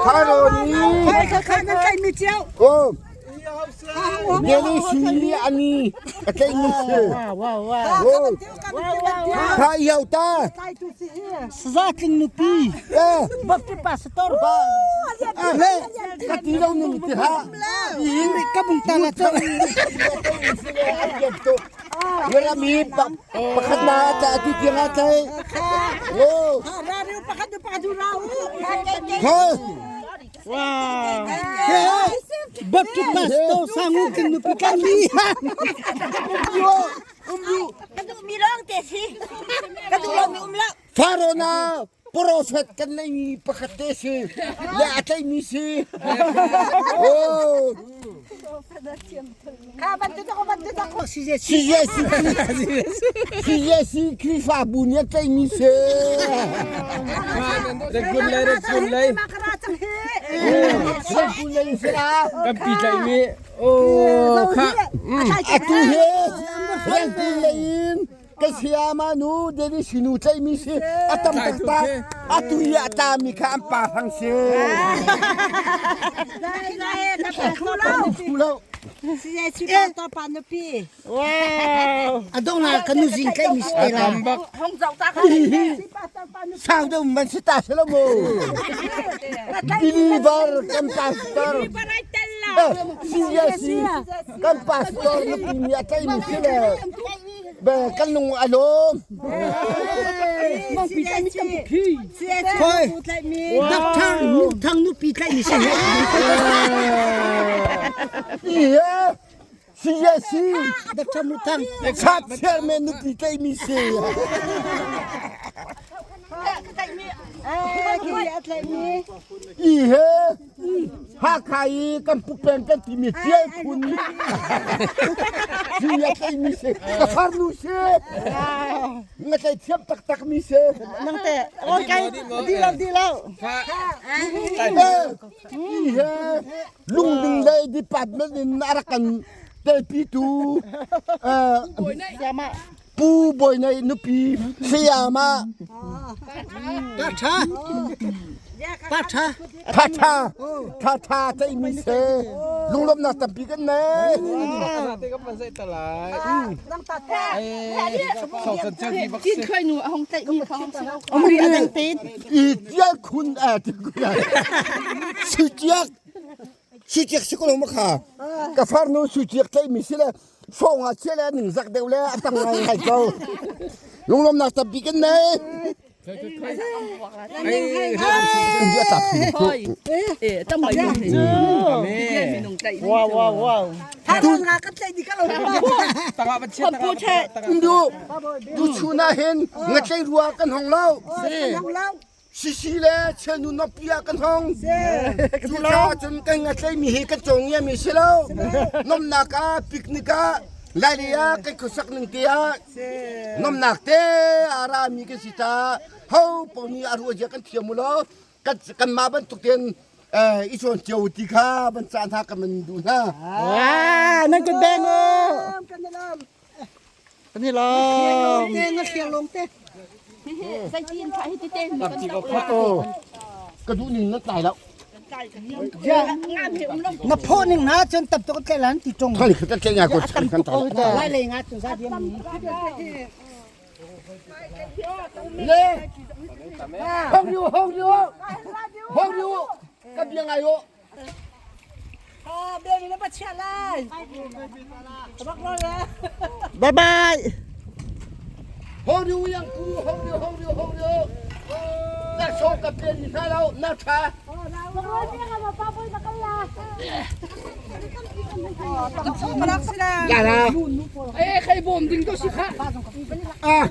Tharoni. Oh. Deli si ani a tlaih mi si. Kha iau ta. Saza tling nupi. Eh. Bapti pastor. Le ka ti lo ning ti ha. Ka bung ta la cho. Ngala mi pakhat na ta ti tiang a tlai. Oh. Ha. Wow. Bapti pastor sangu king nupi kan mi. Ka duh mi lawng te si. Ka duh lo mi um lo. Faro na prophet kan nei mi pakhat te si le a tlai mi si. Oh. Kha bantuk ako bantuk ako. Si je Si Jesu Si Jesu Khrihfabu nih a tlai mi si. Red Bull lei Red Bull lei Red Bull lei si la. Kan pi tlaih mi oh kha Atu hi Red Bull lei in ka sayama nu David sinu tlaih mi si a tam taktak atu hi a tla mi kha an pa hrang si. Thu lo. Adong na kanu zing kai mi stela. Sau deuh man si ta selo mu. Believer kan pastor. Si kan pastor nupi mi a tlai mi si le be kan lung a lawm. Khoi. Doctor nu thang nu pi tlai mi si. Iye CSC Doctor nu thang. Sat chairman nupi tlai mi si. Iye Hakha i kan pupeng kan timi tial phun si a tleimi si ka farnu si na tlei thiam taktak mi si Nang te oi kai di lo di lo. Hi he lungding lei department in a rak kan telpitu Pu Bawi Nei nupi sayama Pa tha. Pa tha. Tha tha tha tha cei mi se lunglawmnak tampi kan nei. I tial khun a ti si tiak si tiak si ko lo ma kha ka farnu si tiak tlai mi si le fong ah chia le ning zak deuh le a tang ngai ngai ko lunglawmnak tampi kan nei. Wow wow wow. Du du chuna hin ngatlei rua kan hong lo. Sisi le chenu nopia kan hong. Cu la cun kan ngatlei mi hi kan cong mi si lo. Nomnak ah picnic ah Lailei ah kan khuasak ning te ah nomnak te a ra mi kan si ta ho paoh nih a ruah zia kan thiam u law kan kanmah bantuk tein i cawn cio ti kha van caan hna kan man duh hna. Wah, nan kut beng u. Kan i lawm. Ka duh ning na tlai lo. Na phaw ning hna cun tam tuk tlai lan ti ṭung. Khali khat tlai nga ko kan tlai. Lai lei nga cun za diam ni. Le. Hong riu hong riu. Hong riu. Ka bia ngai o. Bye bye. Hong riu yang ku hong riu hong riu hong riu. Na so ka pen ni hna lo na tha. La la. Eh, khai bom ding to si kha. Ah.